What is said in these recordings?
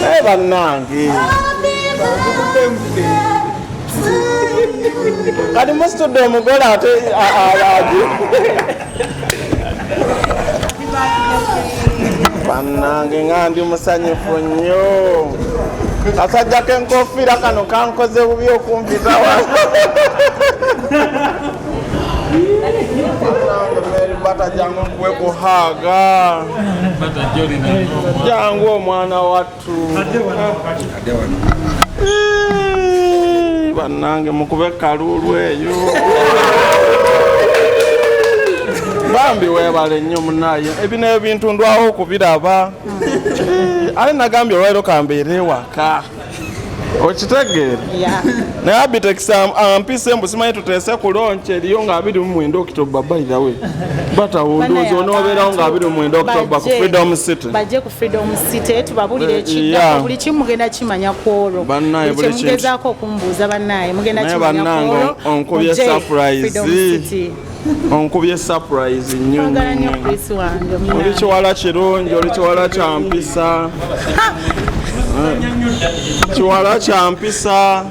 Naye bannange kati musitudde omugole ate alaagi. Bannange nga ndi musanyufu nnyo. Kasajja k'enkofiira kano kankoze bubi okumpita wano. Bata jangu nkuwe kuhaaga. Jangu omwana wattu. Bannange mukube kaluulu eyo. Bambi weebale nnyo munaye. Ebino ebintu ndwawo okubiraba. Ate nagambye olwaliro kambeere ewaka. Okitegeera? Naye Abitex ampise mbu simanyi tuteese ku launch eriyo nga 29 October. By the way, batawo ndowooza onoobeerawo nga 29 October ku Freedom City. Bajje ku Freedom City tubabulire ekiddako. Buli kimu mugenda kimanya ku olwo. Bannaaye, buli buli kintu. Kyemugezaako okumbuuza, bannaaye, mugenda Naye kimanya ku bannange olwo. onkubye Mujje surprise. Freedom City. Onkubye surprise nnyo. Twagala nnyo nnyo. Chris wange Oli munnange. kiwala kirungi, oli kiwala kya mpisa, kiwala kya mpisa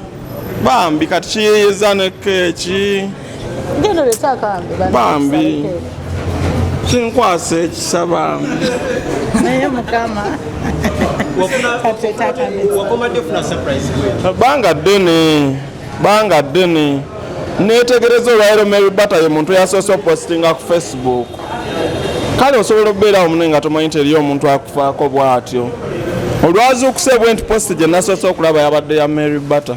bambi. Kati kiyiiyiza ne keeki. Genda oleete akambe, bannange, Bambi. tusaleko. Kinkwasa ekisa bambi. Naye Mukama katuleete akambe. Wakomadde ofuna surprise gwe? Banga ddene, banga ddene. Neetegereza olwaliro Mary Bata ye muntu eyasoose opostinga ku Facebook. Kale osobola okubeerawo mune nga tomanyi nti eriyo omuntu akufaako bw'atyo. Olwazuukuse bwe nti post gye nasoose okulaba yabadde ya Mary Bata.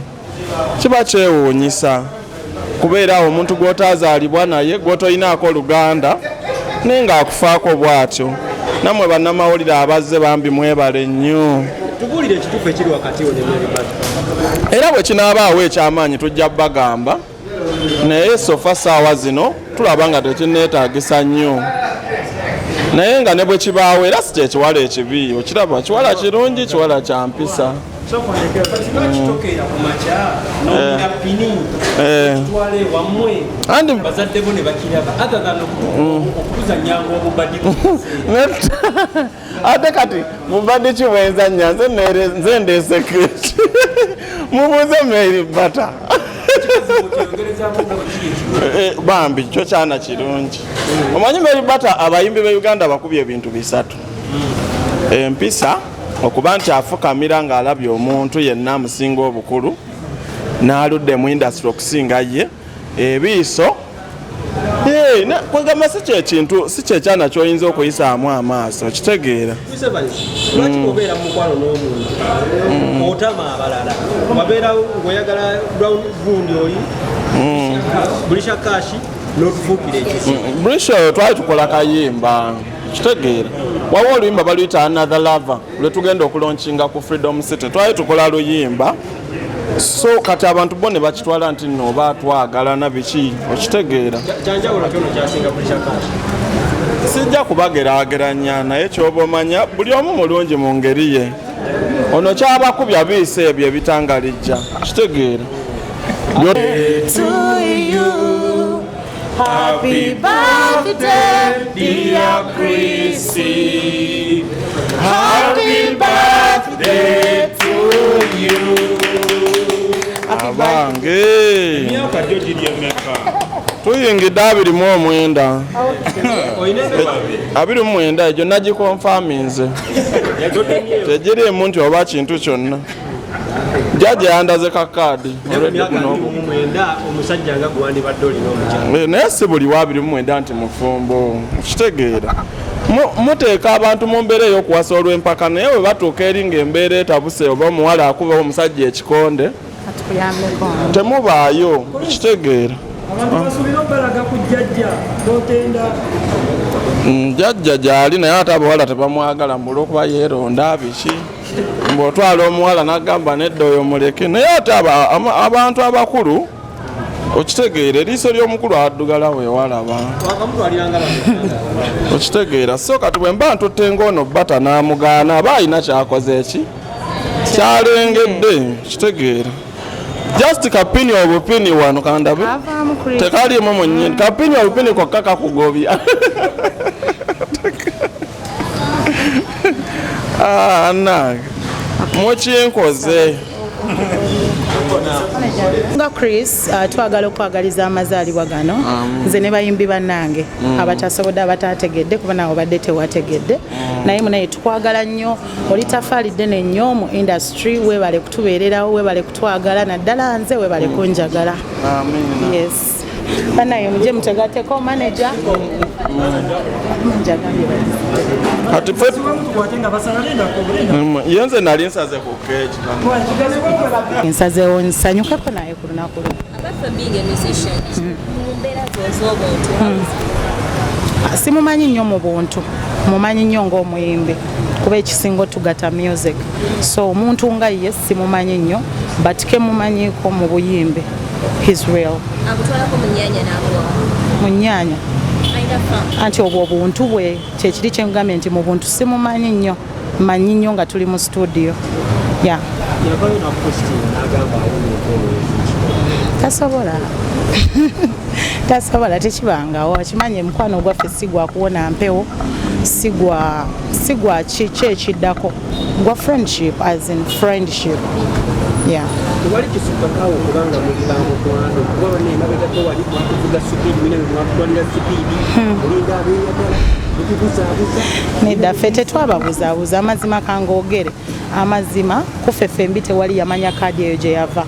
Kiba kyewuunyisa kubeera awo omuntu gw'otaazaalibwa naye, gw'otoyinaako oluganda, naye ng'akufaako bw'atyo. Nammwe bannamawulire abazze, bambi mwebale nnyo. Tubuulire ekituufu ekiri wakati wo ne Mary Bata. Era bwe kinaabaawo ekyamaanyi tujja bagamba, naye so far saawa zino tulaba nga tekinneetaagisa nnyo. Naye nga ne bwe kibaawo era si kyekiwala ekibi. Okiraba, kiwala kirungi, kiwala kya mpisa. Lwaki tokeera ku makya n'omira pini twala ewammwe, bazadde bo ne bakiraba, other than okutuzanyanga obubadi? Ate kati mubadde ki bwenzanya? Nze ndeese keeki, mubuuze Mary Bata. Bambi kyo kyana kirungi. Omanyi Mary Bata, abayimbi be Uganda bakubye ebintu bisatu: empisa, okuba nti afukamira ng'alabye omuntu yenna amusinga obukulu n'aludde mu industry okusinga ye, ebiiso. Kwegamba si kyekintu, si kyekyana kyoyinza okuyisaamu amaaso, kitegeera? Lwaki obeera mu mukwano n'omuntu otama abalala, wabeera ng'oyagala gundi oli Bulisha Kashi n'otufuukira ekisi? Brisho oyo twali tukola kayimba, kitegeera? Wawa oluyimba baluyita Another Lover lwe tugenda okulaunchinga ku Freedom City. Twali tukola luyimba, so kati abantu bo ne bakitwala nti nno oba twagalana biki, okitegeera? Kyanjawulo kyono kyasinga Bulisha Kashi? Sijja kubageraageranya, naye kyoba omanya buli omu mulungi mu ngeri ye. Ono kyabakubya biisa ebyo ebitangalijja, kitegeera? To you. Happy birthday, dear Chrissy. Happy birthday to you. Abange. Emyaka gyo giri emeka? Tuyingidde 29. Olina 29 egyo nagiconfirminze, tegiriimu nti oba kintu kyonna. Jjajja yandaze ka kaadi. Emyaka 29, omusajja nga gwandibadde olina omukyala. Naye si buli wa 29 nti mufumbo, kitegeera? Muteeka abantu mu mbeera ey'okuwasa olw'empaka, naye bwe batuuka eri ng'embeera etabuse oba omuwala akuba omusajja ekikonde, Atukuyambeko. Temubaayo, kitegeera? Abantu basuubira okubalaga ku jjajja n'otenda. Jjajja gyali, naye ate abawala tebamwagala mbu olwokuba yeeronda biki, mbw'otwala omuwala n'agamba nedda oyo muleke. Naye ate abantu abakulu, okitegeera, eriiso ly'omukulu addugala weewalaba. Wakamutwaliranga bameka? Okitegeera? So kati bwe mba ntutte ng'ono Bata n'amugaana, aba alina kyakoze eki kyalengedde, kitegeera? Just kapini obupini wano kandabe. Avaamu Chris. Tekaliimu munyini, kapini obupini kokka kakugobya. Ah, nange Mukinkoze. Nga Chris, twagala okwagaliza amazaalibwa gano, nze ne bayimbi bannange abatasobodde, abatategedde, kuba nawe obadde tewategedde. Naye munaye tukwagala nnyo, oli tafaali ddene nnyo mu industry. Weebale kutubeererawo, weebale kutwagala, naddala nze weebale kunjagala. Amiina. Yes, banaye mujje mutegateko manager. Manager agambye Kati ffe Tukwate nga basala, lindako, linda. Ye nze nali nsaze ku keeki. Nsazeewo nsanyukeko naye ku lunaku luno. Apart from being a musician, mu mbeera zo ez'obuntu? Simumanyi nnyo mu buntu, mumanyi nnyo ng'omuyimbi, kuba ekisinga otugata music. So omuntu nga ye simumanyi nnyo, but kemumanyiiko mu buyimbi, he's real. Akutwalako mu nnyanja n'akuwa? Mu nnyanja? Alina farm. Anti obwo obuntu bwe kyekiri kyengambye nti mu buntu simumanyi nnyo, manyi nnyo nga tuli mu studio, yeah. Yavayo nakupositinga n'agamba awona empewo. Tasobola, tasobola, tekibangawo. Akimanyi omukwano gwaffe si gwa kuwona mpewo, si gwa ki ekiddako, gwa friendship, as in friendship, yeah. Tewali kisukkakawo kubanga muli ba mukwano, kuba banne emabegako wali mwatuvuga speed, mina mwatutwalira speed, olinga abeeyagala mutubuzaabuza. Nedda, ffe tetwababuzaabuza. Amazima kangoogere amazima, kuffe ffembi tewali yamanya kaadi eyo gye yava,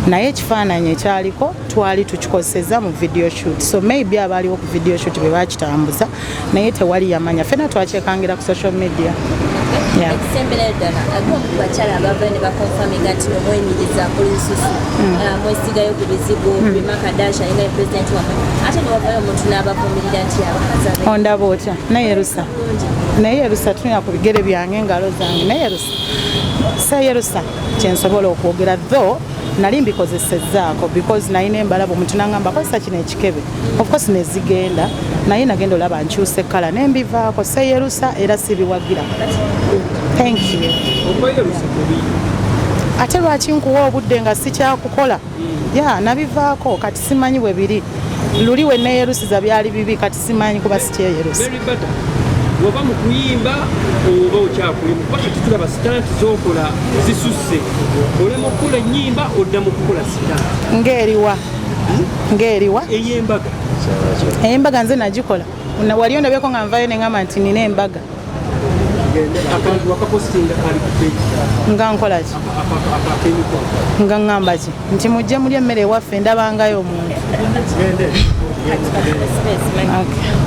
naye ekifaananyi ekyaliko twali tukikozeseza mu video shoot, so maybe abaaliwo ku video shoot be bakitambuza, naye tewali yamanya. Ffena twakyekangira ku social media. Yeah. Ekisemberayo ddala, ate omu ku bakyala abavayo ne baconfirminga nti nomwemiriza ku lususu, mwesigayo ku bizibu bima Kardashian nga pulezidenti wammwe, ate newavayo omuntu n'abavumirira nti abakazi abe Ondaba otya? Nayerusa, nayerusa, tunira ku bigere byange, engalo zange, nayerusa, seyerusa. Kyensobola okwogera, though nali mbikozesezzaako because nalina embalaba, omuntu nangamba kozesa kino ekikebe, of course nezigenda, naye nagenda olaba nkyusa ekkala nembivaako. Seyerusa era sibiwagira. Thank you. Okweyerusa kubi? Ate lwaki nkuwa obudde nga sikyakukola? Ya, nabivaako, kati simanyi bwe biri. Luli we neyerusiza byali bibi, kati simanyi kuba sikyeyerusa. Mary Bata, oba mu kuyimba oba okyakulimu, kuba kati tulaba stunt zokola zisusse, olema okukola ennyimba, odda mu kukola stunt. Ng'eriwa? Ng'eriwa? Ey'embaga. Embaga nze nagikola? Wali ondabyeko nga nvayo neŋŋamba nti nina embaga? Akantu wakapositinga kali ku page. Nga nkola ki? Ak'emikwano. Nga ŋŋamba ki? Nti mujje muli emmere ewaffe, ndabangayo omuntu. Okay.